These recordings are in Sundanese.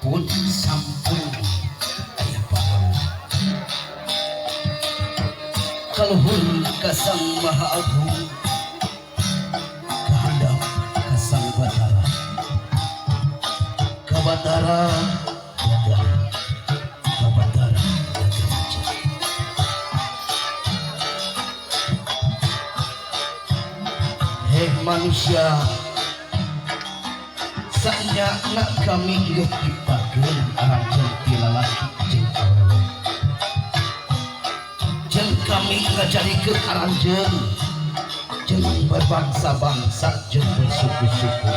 Pun sampun aya pahala kaluhur ka Sang Maha Agung, kahandap ka Sang Batara, ka Batara Nagara, ka Batara Nagaraja. Hei manusia, sanyana kami geus dipake aranjeun ti lalaki jeung awewe, jeung kami ngajadikeun aranjeun jeung berbangsa-bangsa jeung bersuku-suku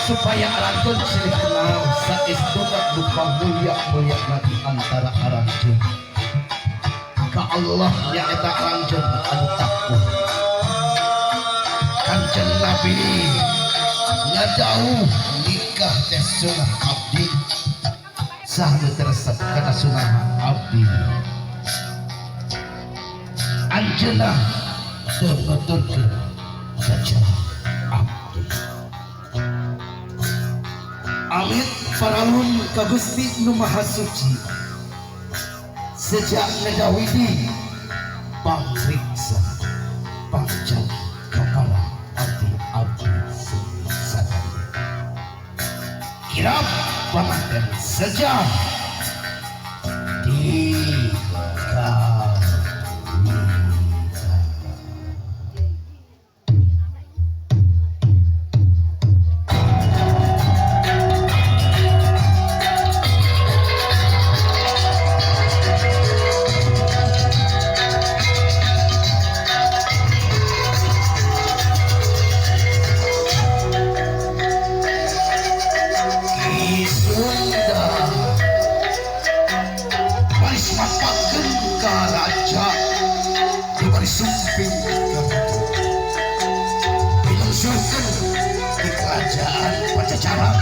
supaya aranjeun silih kenal, saestuna nu pamulia-mulia di antara aranjeun ka Allah nyaeta aranjeun anu takwa. Kanjeng Nabi ngadawuh nikah teh sunah abdi, saha nu teu resep kana sunah abdi, anjeunna teu nuturkeun sacara abdi. Amit paralun ka Gusti Nu Maha Suci, sejak ngedawidi pangriksa pangjagi kapara abdi-abdi sadaya kirap panganten sejak di. Ki Sunda baris mapakeun ka raja di baris sumping ka ratu, dilungsurkeun di kerajaan Pajajaran.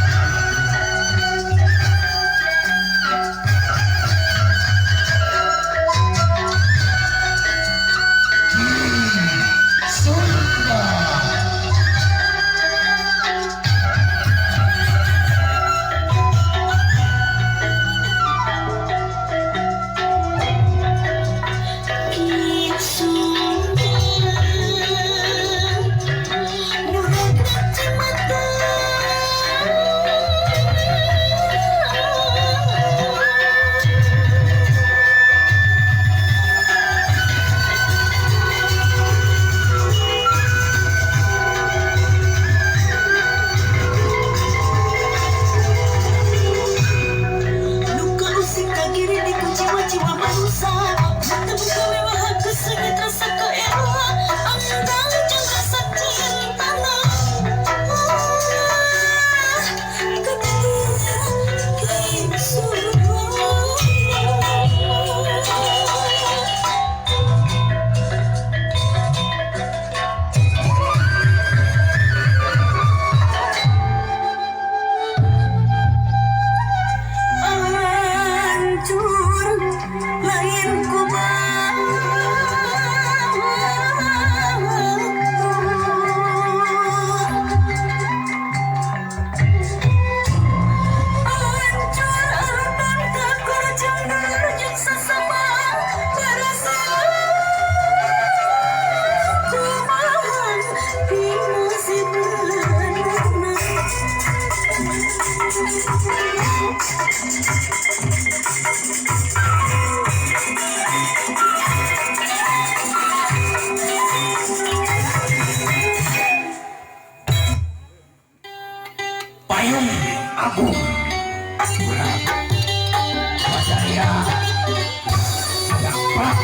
Ki Sunda. Ki Sunda nurut mata. Luka usik kagiri di jiwa-jiwa manusia. Mata berkemewahan kesengit rasa keelah. Anggang jeung rasa cinta. Ah, ketir Ki Sunda. Hancur lain kumaha. Hancur antang takur jeung jeung sasama barasa kumaha pinasibna. Payung Agung Kurang Badaya Dapat.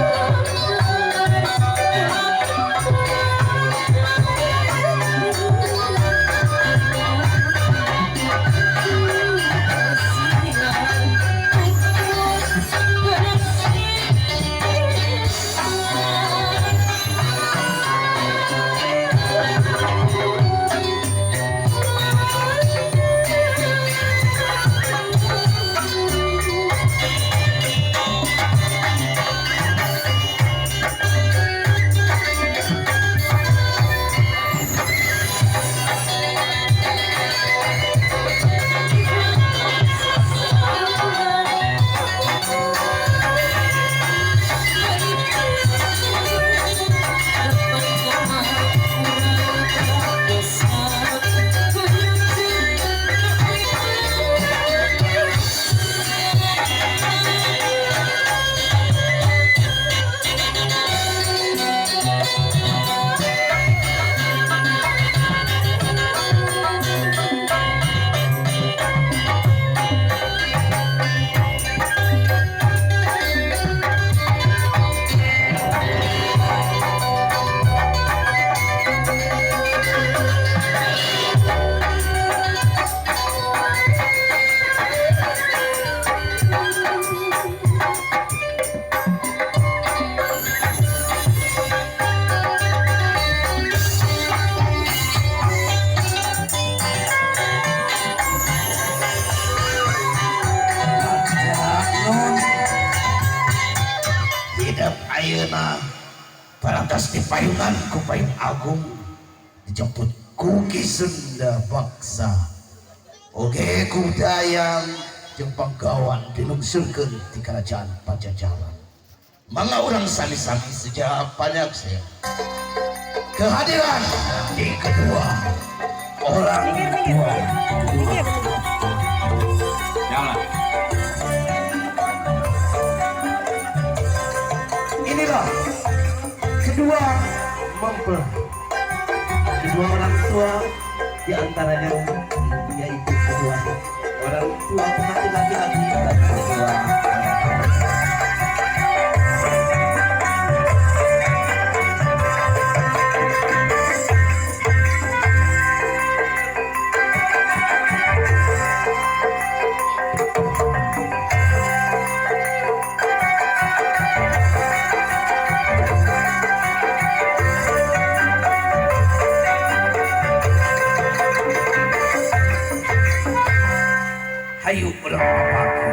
Thank you. Ayeuna parantos dipayungan ku payung agung, dijemput ku Ki Sunda Baksa oge ku dayang jeung panggawan dilungsurkeun di kerajaan Pajajaran. Mangga urang sami-sami sejak panyaksian kehadiran di kedua orang tua. Jangan. Inilah kedua mempelai, kedua orang tua, diantaranya yaitu kedua orang tua pengantin laki-laki dan kedua orang tua. Hayu urang papaku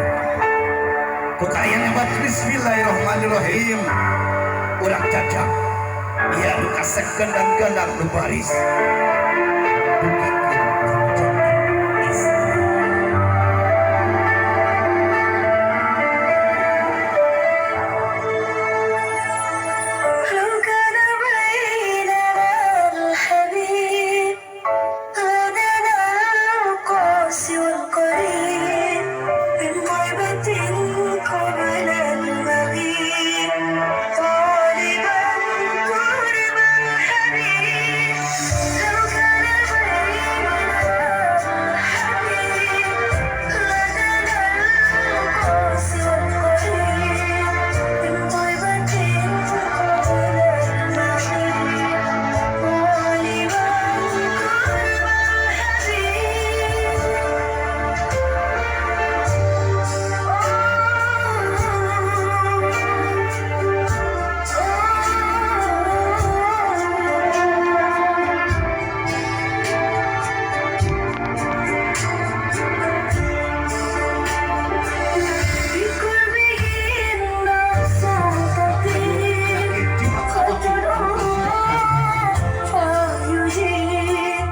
ku kalian nyebat bismillahirrahmanirrahim, urang cacak ieu nu kasep gendang-gendang nu baris dugikeun ka janten istri. لو كان بيننا الحبيب غدنا القاسي والقريب من طيبة قبل المغيب طالبا قرب الحبيب. لو كان بيننا الحبيب غدنا القاسي والقريب من طيبة قبل المغيب طالبا قرب الحبيب. بقربه الناس تطير خطر يجيب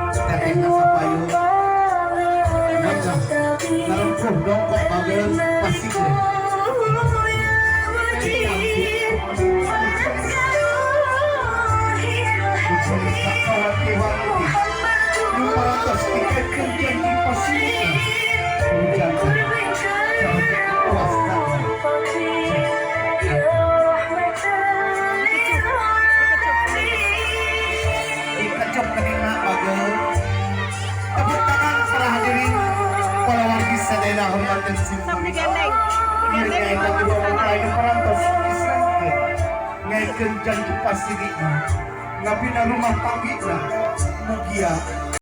Narempuh dongkok bagel pasir. Nu parantos dikaitkeun janji pasir nu janten cantik puas kana. Dikecep keningna bagel. Tepuk tangan para hadirin, para wargi sadayana hormat dan Sok simkuring. digandeng. Digandeng Ieu di bawah kedua sana. mempelai nu parantos disangkeun ngaikeun janji pasirina ngabina rumah tanggina, mugia